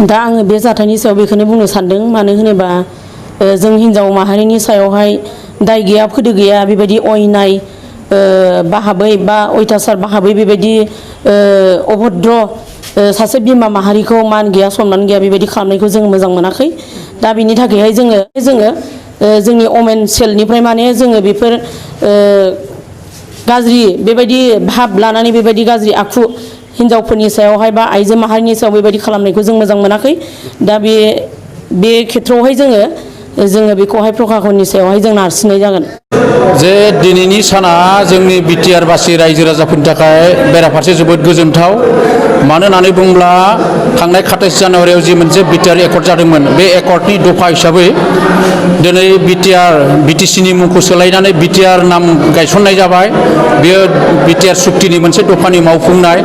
दा आङो बे जाथायनि सायाव बेखौनो बुंनो सानदों मानो होनोबा जों हिनजाव माहारिनि सायावहाय दाय गैया फोदो गैया बेबायदि अयनाय बाहाबै बा अयथासार बाहाबै बेबायदि अभद्र सासे बिमा माहारिखौ मान गैया सनमान गैया बेबायदि खालामनायखौ जों मोजां मोनाखै। दा बिनि थाखायहाय जोङो जोंनि अमेन सेलनिफ्राय माने जोङो बेफोर गाज्रि बेबायदि भाब लानानै बेबायदि गाज्रि आखु हिनजावफोरनि सायावहाय बा आइजो माहारिनि सायाव बेबायदि खालामनायखौ जों मोजां मोनाखै। दा बे खेथ्रआवहाय जोङो बेखौहाय प्रखाखननि सायावहाय जों नारसिननाय जागोन। जे दिनैनि साना जोंनि बिटिआर बासि रायजो राजाफोरनि थाखाय बेराफारसे जोबोद गोजोनथाव। मानो होननानै बुङोब्ला थांनाय 27 जानुवारियाव जि मोनसे बिटिआर एकर्ड जादोंमोन बे एकर्डनि दफा हिसाबै दिनै बिटिसिनि मुंखौ सोलायनानै बिटिआर नाम गायसननाय जाबाय। बेयो बिटिआर सुक्तिनि मोनसे दफानि मावफुंनाय।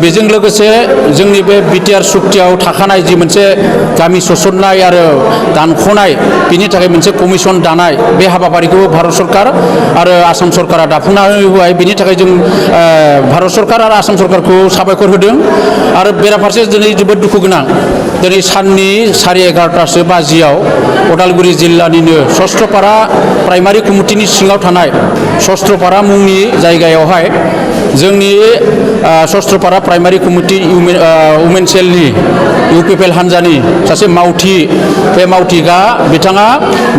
बेजों लोगोसे जोंनि बे बिटिआर सुक्तियाव थाखानाय जि मोनसे गामि सोसननाय आरो दानख'नाय बिनि थाखाय मोनसे कमिसन दानाय बे हाबाफारिखौ भारत सरकार आरो आसाम सरकारा दाफुंनानै होबाय। बिनि थाखाय जों भारत सरकार आरो आसाम सरकारखौ साबायखर होदों। आरो बेराफारसे दिनै जोबोद दुखु गोनां दिनै साननि 11:30 बाजियाव उदालगुरि जिल्लानिनो सस्त्रपारा प्राइमारि कमिटिनि सिङाव थानाय सस्त्रपारा मुंनि जायगायावहाय जोंनि सस्त्रपारा प्राइमारि कमिटि उमेन सेलनि इउपिपिएल हान्जानि सासे मावथि बे मावथिगा बिथाङा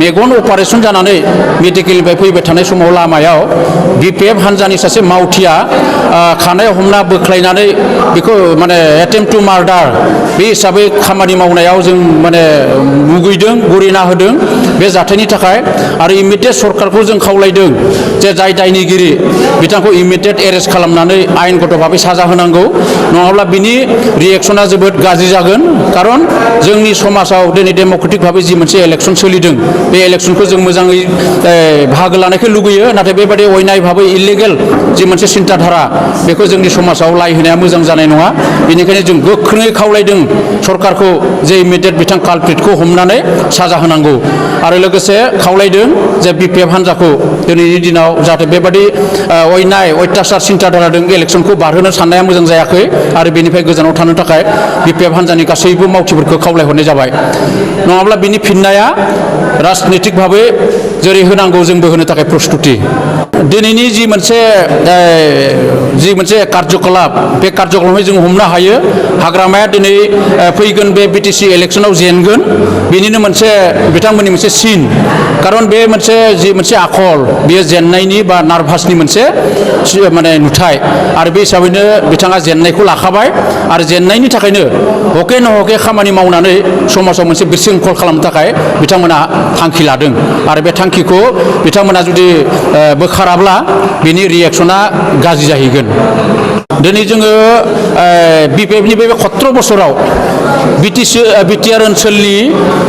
मेगन अपारेसन जानानै मेडिकेलनिफ्राय फैबाय थानाय समाव लामायाव बिपिएफ हान्जानि सासे मावथिया खानाय हमना बोख्लायनानै बेखौ माने एटेम्प्ट टु मार्डार बे हिसाबै खामानि मावनायाव जों माने मुगैदों गरिना होदों बे जाथायनि थाखाय। आरो इमिडियेट सरकारखौ जों खावलायदों जे जाय दायनिगिरि बिथांखौ इमिडियेट एरेस्ट खालामनानै आयेनगत भाबै साजा होनांगौ, नङाब्ला बिनि रिएक्सना जोबोद गाज्रि जागोन। खारन जोंनि समाजाव दिनै डेम'क्रेटिक भाबै जि मोनसे इलेक्सन सोलिदों बे इलेक्सनखौ जों मोजाङै बाहागो लानायखौ लुगैयो। नाथाय बेबादि अयनाय भाबै इलिगेल जि मोनसे सिन्ताधारा बेखौ जोंनि समाजाव लायहोनाया मोजां जानाय नङा। बेनिखायनो जों गोख्रोङै खावलायदों सरकारखौ जे इमिडियेट बिथां कालप्रिटखौ हमनानै साजा होनांगौ। आरो लोगोसे खावलायदों जे बिपिएफ हान्जाखौ दिनैनि दिनाव जाहाथे बेबादि अयनाय अयथासार सिन्ताधाराजों इलेक्सनखौ बारहोनो साननाया मोजां जायाखै आरो बेनिफ्राय गोजानाव थानो थाखाय बिपिएफ हान्जानि गासैबो मावथिफोरखौ खावलायहरनाय जाबाय। नङाब्ला बिनि फिननाया राजनितिक भाबै जेरै होनांगौ जोंबो होनो थाखाय प्रस्तुति। दिनैनि जि मोनसे कार्यकलाप बे कार्यकलापै जों हमनो हायो हाग्रामाया दिनै फैगोन बे बिटिसि इलेक्सनाव जेनगोन बेनिनो मोनसे बिथांमोननि मोनसे सिन। खारन बे जि मोनसे आखल बेयो जेननायनि बा नार्भासनि मोनसे माने नुथाय। आरो बे हिसाबैनो बिथाङा जेननायखौ लाखाबाय आरो जेननायनि थाखायनो हके न हके खामानि मावनानै समाजाव मोनसे बिरसिंखल खालामनो थाखाय बिथांमोना थांखि लादों। आरो बे थांखिखौ बिथांमोना जुदि बोखाराब्ला बिनि रिएक्सना गाज्रि जाहैगोन। दिनै जोङो बिपिएफनि बे 17 बोसोराव बिटिआर ओनसोलनि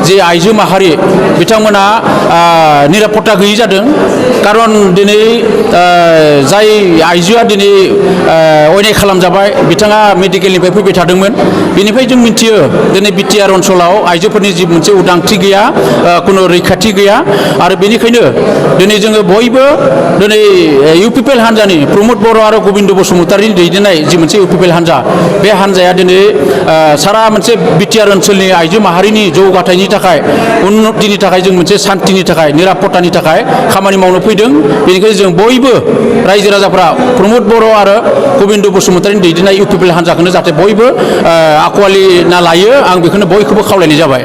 जे आइजो माहारि बिथांमोना निरापत्ता गैयि जादों। खारन दिनै जाय आइजोआ दिनै अयनाय खालामजाबाय बिथाङा मेडिकेलनिफ्राय फैबाय थादोंमोन। बेनिफ्राय जों मिथियो दिनै बिटिआर ओनसोलाव आइजोफोरनि जि मोनसे उदांस्रि गैया, खुनु रैखाथि गैया। आरो बेनिखायनो दिनै जोङो बयबो दिनै इउपिपिएल हान्जानि प्रमद बर' आरो गबिन्द बसुमतारिनि दैदेननाय जि मोनसे इउपिपिएल हान्जा बे हान्जाया दिनै सारा मोनसे बिटिआर ओनसोलनि आइजो माहारिनि जौगाथायनि थाखाय उन्नतिनि थाखाय जों मोनसे सान्तिनि थाखाय निरापत्तानि थाखाय खामानि मावनो फैदों। बेनिखायनो जों बयबो रायजो राजाफ्रा प्रमद बर' आरो गबिन्द बसुमतारिनि दैदेननाय इउपिपिएल हान्जाखौनो जाहाथे बयबो आखुवालि ना लायो आं बेखौनो बयखौबो खावलायनाय जाबाय।